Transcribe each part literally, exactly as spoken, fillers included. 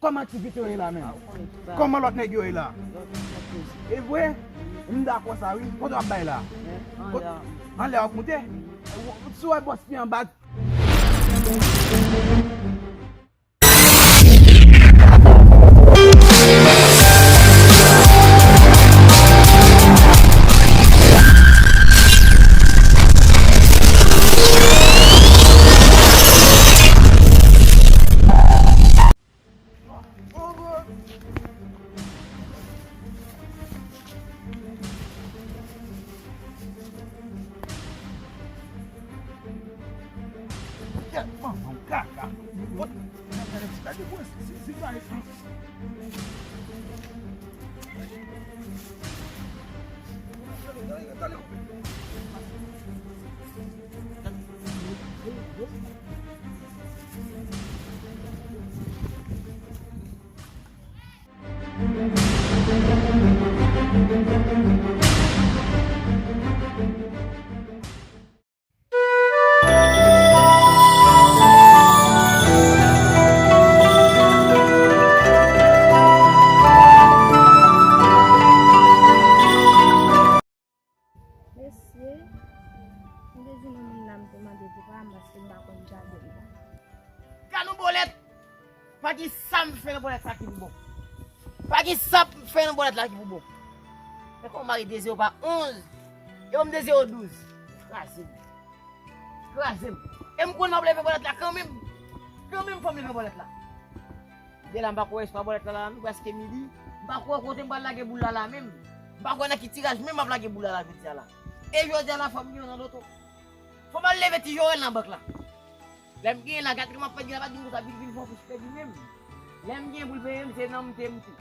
Kòman ti Vito ye la menm? Kòman lòt nèg yo ye la? E vre? M dakò sa wi. Kote w ap bay la? Anlè w ap moute? Si w wè bòs pi anba. Mesye, m te di nan moun la m te mande pou pa m paske m pa konn jaden la. Gad yon bòlèt! Pa gen sa m fè nan bòlèt sa ki pou bon. Pa gen sa m fè nan bòlèt la ki pou bon. Men kòman m mare de zewo pa onz? E yon de zewo douz. Kraze m. Kraze m. E m konn m ap leve bòlèt la kanmenm. Kanmenm fò m leve bòlèt la. De la m pa kwè espwa bòlèt la la menm, prèske midi. M pa kwè kote m pral lage boul la la menm. M pa kwè nan ki tiraj menm m ap lage boul la la jodi a la. E jodi a la fò m gen yon nan loto. Fò m al leve ti Joel nan bank la. Lè m genyen la, gad kòman m ap pèdi la, pa di m konsa, vin, vin fè yon kouch pèdi menm. Lè m genyen pou l peye m, se nan m te m tou.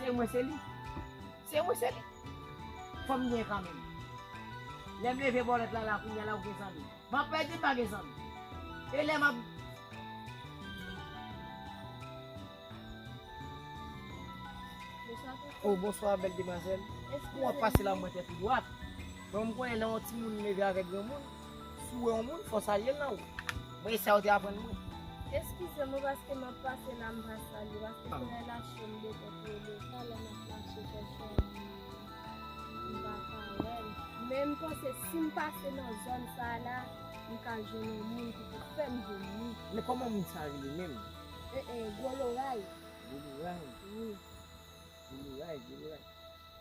Se mwen, se li. Se mwen, se li. Fò m genyen kanmenm. Lè m leve bòlèt la, la, kounye a la, ou gen zanmi. M ap pèdi, m pa gen zanmi. E lè m ap Oh, bonswa, bèl demwazèl. Ou ap pase la, mwen tèt ou dwat. Mwen, m konnen lè yon timoun leve avèk granmoun, si w wè yon moun, fò w salye l nan ou. Mwen, e sa yo te aprann mwen. Eskize m wi, paske m ap pase la, m pa salye, paske solèy la cho, m de tèt rele. Talè m ap mache chèche yon moun, m pa ka wè l. Men m panse si m pase nan zòn sa a la, m ka jwenn yon moun ki pou fè m jwenn li. Men kòman moun sa rele menm? E, e, Gwo Loray. Gwo Loray. Wi. Gwo Loray, Gwo Loray.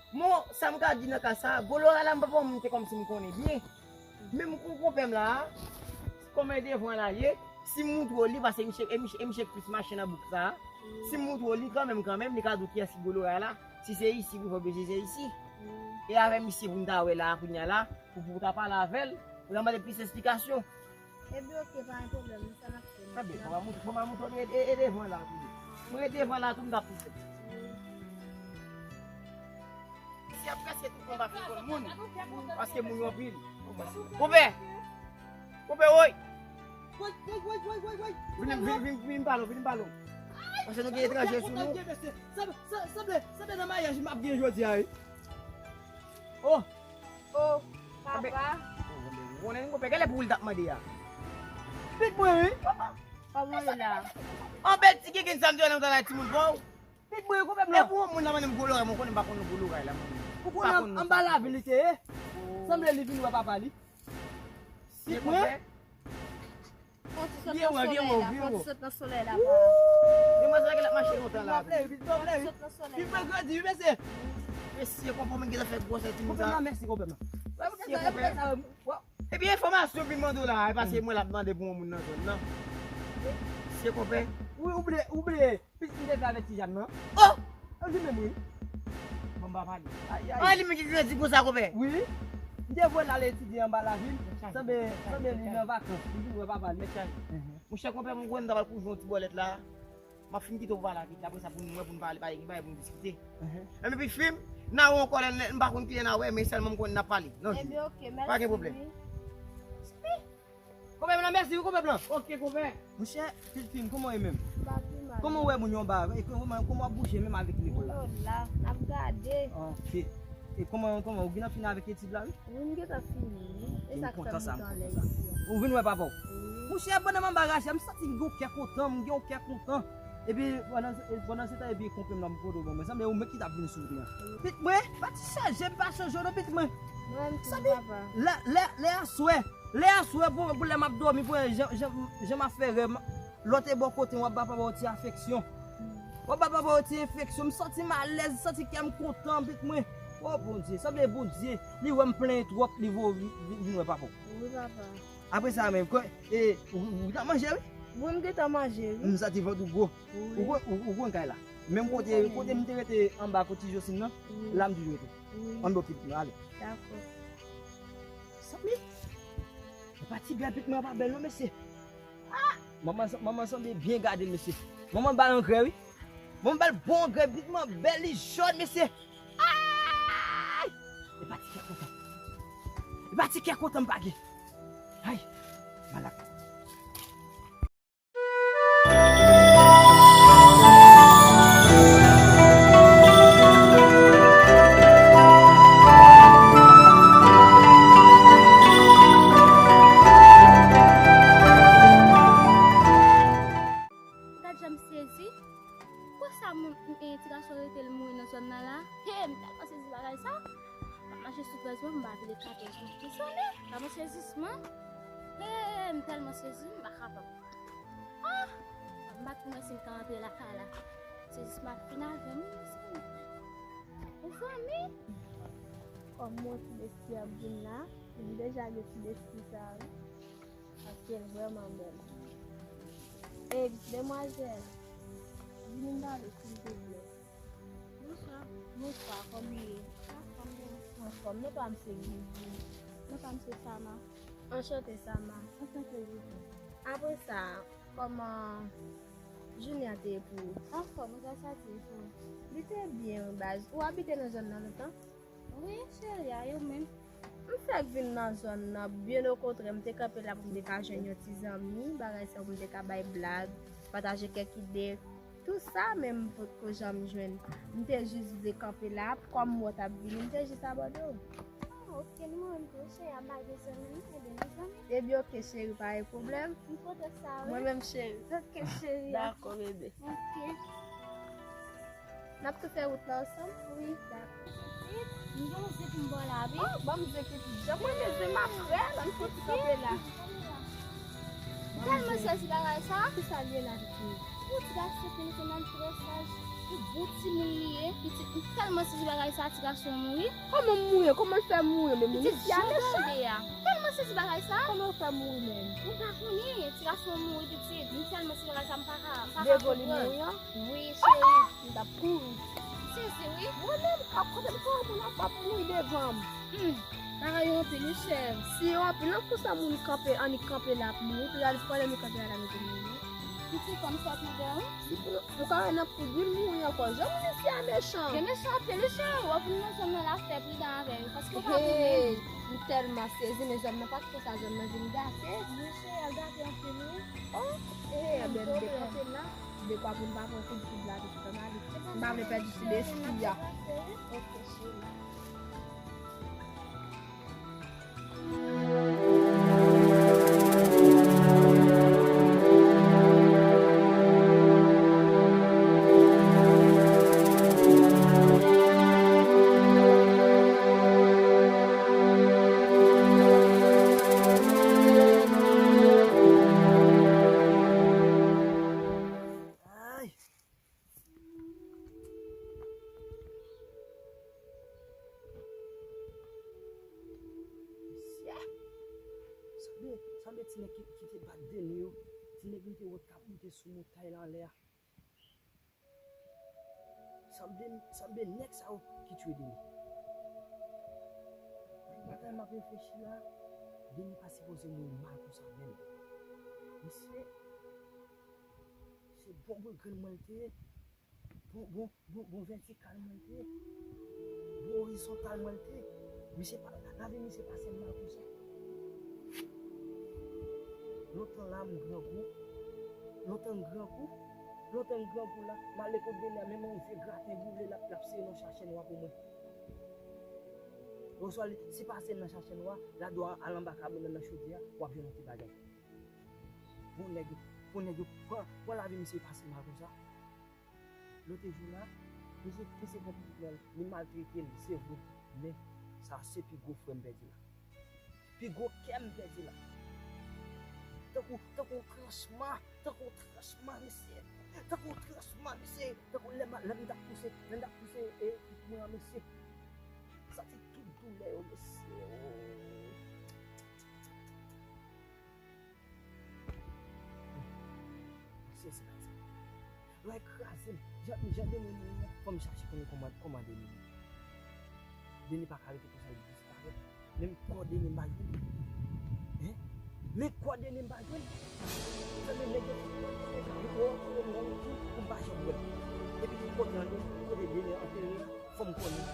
Bon, sa m ka di nan ka sa, Gwo Loray la, m pa pa monte kòmsi m konnen byen. Men m kon konpè m la, kòman e devan la ye, si m moutre w li, paske misye, e misye, e misye k plis mache nan bouk sa. Si m moutre w li kanmenm, kanmenm, li ka di w kiyès ki Gwo Loray la, si se isi, wi, fò bezwen se isi. E avè misye pou m ta wè la, kounye a la, pou, pou w ta pale avè l, pou w ta mande plis esplikasyon. Ebyen, oke, pa gen pwoblèm, nou fè n ap fè. Ebyen, fò m a moutre, fò m a moutre, e, e, e devan la tou. Mwen devan la tou, m t ap fè. Si ap prèske tout moun pa fin konn moun, paske moun yo anpil. Konpè! Konpè, woy! Woy, woy, woy, woy, woy, woy! Vin, vin, vin, vin pale, vin pale. Paske nou gen etranje sou nou. Sanble, sanble, sanble nan maryaj m ap gen jodi a, wi. Oh! Oh, papa. Konnen konpè, genlè pou l t ap mande a. Pitit mwen, wi. Kòman w ye la? An bèl ti kikin sa m te wè nan travay timoun pa w. Pitit mwen, wi, konpè m la. E pou yon moun nan mande m Gwo Loray, mwen konnen m pa konn Gwo Loray la, mwen. Ou konnen anba lavil li te ye? Sanble li vin wè papa li. Pitit mwen. Fò w ti sot nan solèy la, fò w ti sot nan solèy la, pa. Demwazèl gen l ap mache lontan la. Fò w ti sot nan solèy la. Vin mèkredi, wi, mesye. Mesye, konpè m gentan fè gwosè timoun sa. Konpè m nan, mèsi, konpè m nan. Mesye, konpè. Epi enfòmasyon vin mande w la, e pa se mwen l ap mande pou yon moun nan zòn nan. Mesye, konpè. Wi, ou bliye, ou bliye. Pitit m te fè avèk ti Jàn nan. Oh! Li menm wi. Bon, m pa pale. Ay, ay. Ah, li menm ki grandi konsa, konpè. Wi. M te voye l al etidye anba lavil. Sanble, sanble li nan vakans. Li vin wè papa li. Monchè, konpè, mwen kwè m ta pral kouvri yon ti bòlèt la. M ap fin kite w pale avèk li. Apre sa, pou nou wè, pou nou pale, pale, gen bagay pou nou diskite. Epi fim, n a wè ankò lè, lè, m pa konn kilè n a wè, men sèlman m konnen n ap pale. Non, pa gen pwoblèm. Konpè blan, mèsi wi, konpè blan. Ok, konpè. Monchè, Filfin, kòman w ye menm? M pa pi mal. Kòman w wè moun yo anba? E kòman, kòman w ap bouje menm avèk lekòl la? Yo la, n ap gade. Ok. E kòman, kòman, ou gentan fini avèk etid la, wi? Wi, m gentan fini, wi. E sa k fè m kontan lè isi a. Ou vin wè papa w? Wi. Monchè, pandan m anba raje a, m santi m gen yon kè kontan, m gen yon kè kontan. Epi pandan, pandan se tan, epi konpè m nan pote ban mwen. Sanble ou menm ki t ap vin sou wout lan. Pit mwen, pa ti chanje, m pa chanje non, pit mwen. Mwen menm tou, papa. Lè, lè, lè aswè, lè aswè, pou, pou lè m ap dòmi, pou jan, jan, jan m ap fè rèv, lòt e bò kote m, w ap ba papa w ti afeksyon. W ap ba papa w ti enfeksyon, m santi m alèz, m santi kè m kontan, pit mwen. O Bondye, sanble Bondye, li wè m plenyen twòp, li voye w vin, vin, vin wè papa w. Wi, papa. Apre sa menm, kò, e, ou, ou gentan manje, wi? Wi, m gentan manje, wi. M santi vant ou gwo. Wi. Ou konn, ou, ou konn kay la. Menm kote, kote m te rete anba kot ti Josin nan, la m toujou rete. Wi. Ann bò pit mwen, ale. Dakò. Sanble. E pa ti bèl pit mwen pa bèl non, mesye. Ah! Manman, manman sanble byen gade l, mesye. Manman ba l angrè, wi. Manman ba l bon angrè, pit mwen bèl, li jòn, mesye. Ay! E pa ti kè kontan. E pa ti kè kontan m pa gen. Ay! Malak. Gad jan m sezi. Konsa moun, e, ti gason rete l mouri nan zòn nan la. He, m tèlman sezi bagay sa. M ap mache sou trèz mwa, m pa vle katòz mwa. Mezanmi, gade sezisman. He, m tèlman sezi, m pa kapab. Ah! M pa t konn si m ka antre lakay la. Sezisman ap fin avè m, wi, mezanmi. Mezanmi! Kòm mwen ti besti ap vin la, m deja gen ti besti sa, wi. Paske l vrèman bèl. E, demwazèl, vini m pale, silvouplè. Bonswa. Bonswa, kòman w ye? Anfòm, non pa m se Gigi. Non pa m se Sama. Anchante, Sama. Anchante, Gigi. Apre sa, kòman jounen an te ye pou ou? Anfòm, gras a Dye, e pou ou? Li te byen, wi, baz. Ou abite nan zòn nan lontan? Wi, cheri, a yo menm. M fèk vin nan zòn nan, byen okontrè, m te kanpe la pou m te ka jwenn yon ti zanmi, bagay sa pou m te ka bay blag, pataje kèk ide, tou sa, men m potko janm jwenn. M te jis vle kanpe la, kòm m wè w t ap vini, m te jis abòde w. Ah, ok, nou menm tou, cheri, a pa gen zòn nan, nou ede nou zanmi. Ebyen, ok, cheri, pa gen pwoblèm. M kontan sa, wi. Mwen menm, cheri. Ok, cheri. Dakò, bebe. Ok. N ap tou fè wout la ansanm? Wi. Dakò. M gen yon zen pou m ba w la, wi. Oh, ban m zen pitit. Jan mwen gen zen m ap frè, ban m fè ti kanpe la. M tèlman sezi bagay sa. Kisa l ye la, pitit? Yon ti gason ki mete nan trè saj, yon bon timoun li ye, pitit. M tèlman sezi bagay sa, ti gason mouri. Kòman m mouri? Kòman l fè mouri menm? Pitit, jan w tande a. M tèlman sezi bagay sa. Kòman l fè mouri menm? M pa konnen, ti gason mouri, pitit. M tèlman sezi bagay sa, m pa ka, m pa ka konprann. Devan li mouri an? Wi, cheri. M t ap kouri. Sezi, wi. Mwen menm, k ap kote m kouri, moun ap ap mouri devan m. Hmm, bagay yo anpil, wi, chè. Si yo anpil, nan konsa moun kanpe, annik kanpe la ap mouri. Tou gade pandan nou kanpe la, la nou te mouri. Pitit, kòm sa ap mouri, wi. Si pou nou, nou ka wè nan poud, wi, mouri ankò. Jan moun isi a mechan. Yo mechan anpil, wi, chè. W ap vin nan zòn nan la, fè pridan avè yo, paske w pa konnen. Hey, m tèlman sezi, mezanmi, nan pa t konsa zòn nan vin gate. Wi, chè, al gate anpil, wi. Oh, hey, ebyen, m dekanpe la. Dekwa pou m pa pran kout poud la, pitit, ann ale. M pa vle pèdi ti besti a. Ok, cheri. Ay! Mesye! Sanble, sanble ti nèg ki, ki te bat Deni yo, ti nèg m te wè k ap moute sou montay la anlè a. Sanble, sanble nèg sa yo ki tiye Deni. Bagay m ap reflechi la, Deni pa sipoze mouri mal konsa menm. Mesye, se bon boul grenn mwen l te ye. Bon, bon, bon, bon vètikal mwen l te ye. Bon orizontal mwen l te ye. Misye pa, lavi misye pase m mal konsa. Lontan la m grangou. Lontan m grangou. Lontan m grangou la. M ale kot Deni a, menm yon vye graten boule l ap, l ap sere nan sachè nwa pou mwen. Oswa li, si pase m nan sachè nwa, la dwa al anba kabann nan, nan chodyè a, w ap jwenn yon ti bagay. Bon nèg, bon nèg yo pran, pran lavi misye pase mal konsa. Lote jou la, misye, misye pran pitit nan, li maltrete l, se vre. Men, sa se pi gwo frè m pèdi la. Pi gwo kè m pèdi la. Tankou, tankou transma, tankou transma, mesye. Tankou transma, mesye. Tankou lè m, lè m t ap pouse, lè m t ap pouse, e, pitit mwen an, mesye. Santi tout doulè yo, mesye. Oh. Mesye, se pa sa. Lè kraze m, jan, jan Deni mouri an, fò m chache konnen kòman, kòman Deni mouri. Deni pa ka rete konsa, li disparèt. Menm kò Deni m pa jwenn. Hein? Men kò Deni m pa jwenn. Sa vle nèg yo, yo, yo, yo, yo, pou m pa janm wè l. Epi ki kote an ye, kote Deni antere a, fò m konnen.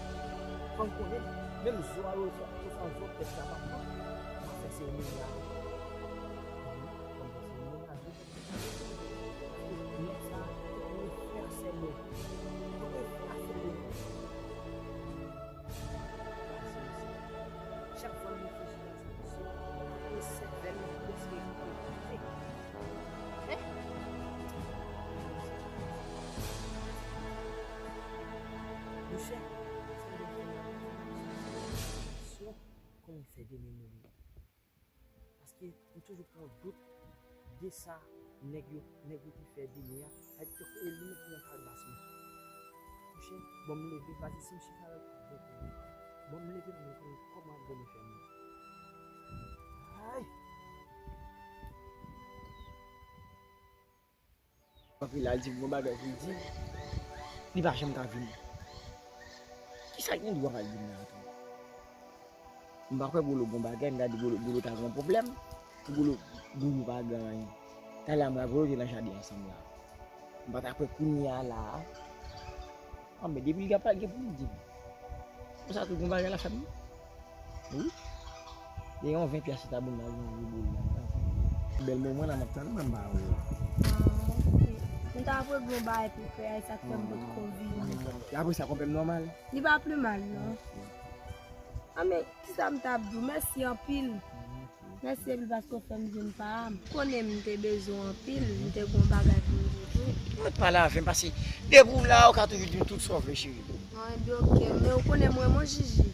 Fò m konnen. Menm zo a yo, yo fè an zo tèt la pa pran. M ap fè seremoni a. Fò m fè seremoni a, wi. Nèg sa, tout moun frè sè mwen. Tout moun frè sè mwen. Chak fwa m reflechi nan sa misye, e sèvèl mwen prèske pete. Hein? Monchè, kòman fè Deni mouri? Paske m toujou pran dout de sa nèg yo, nèg yo te fè Deni a. Sa di tankou e li menm ki nan kalbas mwen. Monchè, bon m leve, paske si m chita la, l p ap bon pou mwen. Bon m leve, m konnen kòman Deni fè mouri. Ay! Anpil la, l di m gon bagay pou l di m. Li pa janm ka vini. Kisa k gen dwa al di m la tou? M pa kwè Golo gon bagay, m gade Golo, Golo ta gon pwoblèm. Golo, Golo pa gen anyen. Talè a m wè Golo te nan jaden ansanm la. M pa ta kwè kounye a la a. Ah, men depi l gen pral gen pou l di m. Konsa tou gon bagay la fè m. Wi. Gen yon ven pyès sou tab mwen nan yon vye bol la. Bèl moman la m ap tann mwen m pa wè. Ah, ok. M ta ap regle yon bagay pou fè a, e sa k fè m potko vini. Apre sa, konpè m nòmal? Li pa pli mal, non. Ah, men, kisa m t ap di w? Mèsi anpil. Mèsi anpil paske w fè m jwenn pa m. Konnen m te bezwen w anpil, m te gon bagay pou m di w tou. Mwen pa lave m pase depi w la, ou ka toujou di m tout sa w vle, cheri. An, ebyen, ok, men ou konnen mwen, mwen Jiji.